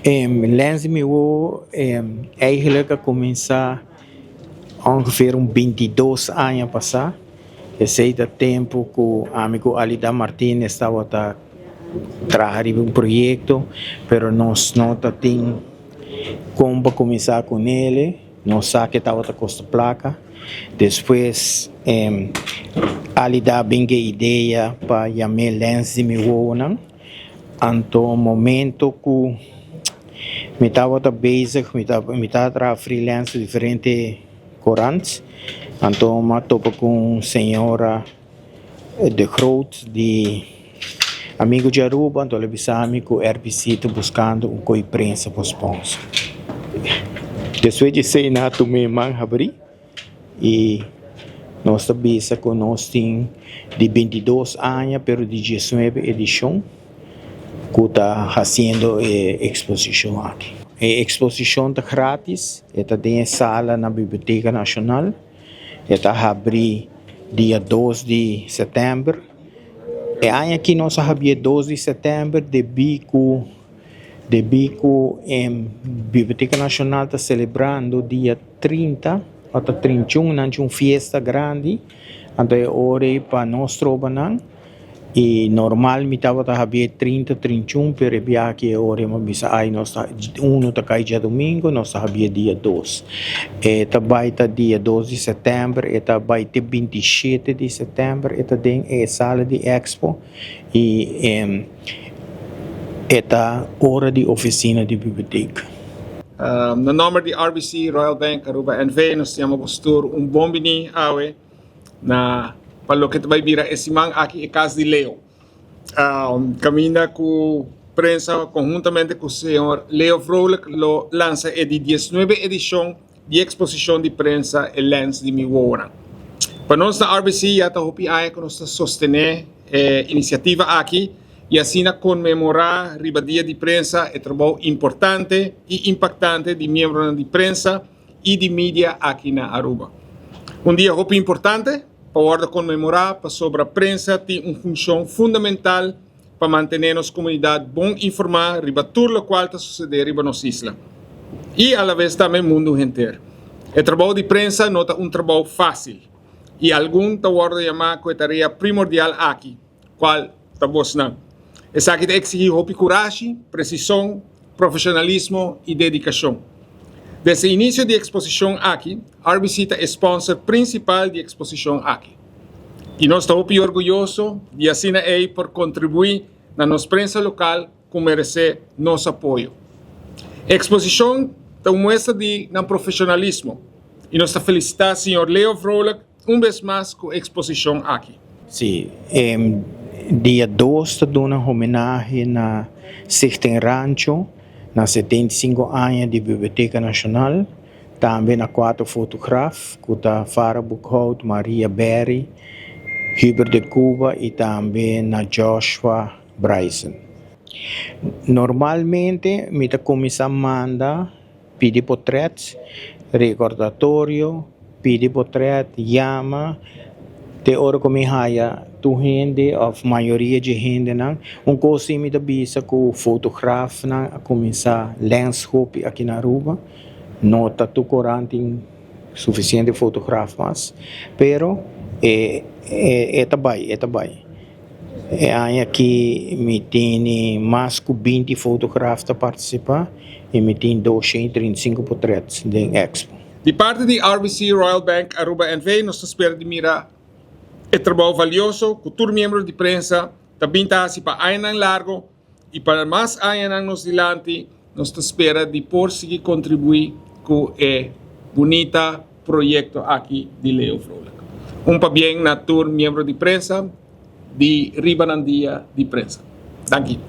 Lens di mi wowo eigenlijk a kuminsá ongeveer un bintidos aña pasá. Esei ta tempu ku ami ku Alida Martinez tabata traha riba un proyekto, pero nos no ta tin kon pa kuminsá kunele. Nos sa ke tabata kosta plaka. Despues Alida a bin ku e idea pa yam'é Lens di mi wowonan. Anto momento ku mi tabata bezig, mi tabata traha freelance diferente korant, anto mi a topa ku un señora de Groot di Amigo di Aruba, anto el a bisa mi ku RBC ta buskando un koe prensa pa sponsor. Despues di esei nan a tuma e man habrí. Y nos ta bisa cu nos tin di bintidos aña pero di diesnuebe edicion cu ta haciendo e exposicion aki. E exposicion ta gratis, e ta den e sala na Biblioteca Nacional, e ta habri dia dos di september. E aña aki nos a habri e dos di september debi cu debi cu e Biblioteca Nacional ta celebrando dia. 30 ota 31 nan tin un fiesta grandi anto e ora ei pa nos troba nan y normal mi tabata habia e 30 31 pero e biaha aki e ora ei mi a bisa ay nos ta uno ta kai djadomingo nos ta habia dia dos e ta bai ta dia dos di september e ta bai te 27 di september e ta den e sala di expo y e ta ora di oficina di biblioteca. Na nomber di RBC Royal Bank Aruba NV nos ta yama boso tur un bon bini awe na pa loke ta bai bira e siman aki e Cas di Leo. Caminda cu prensa conhuntamente cu señor Leo Vrolijk lo lansa e di diesnuebe edicion di exposicion di prensa E Lens di Mi Wowonan. Pa nos na RBC ya ta hopi aña cu nos ta sostene e iniciativa aki y asina conmemora riba Dia di Prensa e trabou importante y impactante di miembronan di prensa y di media aki na Aruba. Un dia hopi importante pa wordo conmemora pasobra prensa tin un funcion fundamental pa mantené nos komunidat bon informá riba tur lokual ta susedé riba nos isla i alaves tambe mundu henter. E trabou di prensa no ta un trabou fásil i algun ta wòrdu yamá ku e tarea primordial aki, kual ta bosnan. Esaki ta eksigí hopi kurashi, presison, profeshonalismo i dedikashon. Desde inisio di eksposishon aki, RBC ta e sponsor prinsipal di eksposishon aki. I nos ta hopi orguyoso di asina ei por kontribuí na nos prensa lokal ku meresé nos apoyo. E eksposishon ta un muestra di nan profeshonalismo i nos ta felisitá señor Leo Vrolijk Un bes mas ku eksposishon aki. Sí, e dia dos ta duna homenahe na Stichting Rancho na 75 aña di Biblioteca Nacional, tambe na cuatro fotograaf cu ta Farah Boekhout, Maria Berry, Hubert de Cuba y tambe na Joshua Bryson. Normalmente mi ta cuminsa manda Pidi potret, Recordatorio, Pidi potret, Yama te ora ku mi haya tur hende òf mayoria dje hendenan. Un kos si mi ta bisa ku fotografnan a kuminsá lens hopi aki na Aruba. No ta tur koran tin sufisiente fotograf mas, pero e e ta bai, e ta bai. E aña aki mi tini mas ku binti fotograf ta partisipá i mi tin 235 potret den expo. Di parti di RBC Royal Bank Aruba NV nos ta spera di mira e trabou valioso ku tur miembro di prensa ta bin ta hasi pa añanan largo i pa mas añanan nos dilanti nos ta spera di por sigui kontribuí ku e bunita proyekto aki di Leo Vrolijk. Un pabien na tur miembro di prensa di riba nan dia di prensa. Danki.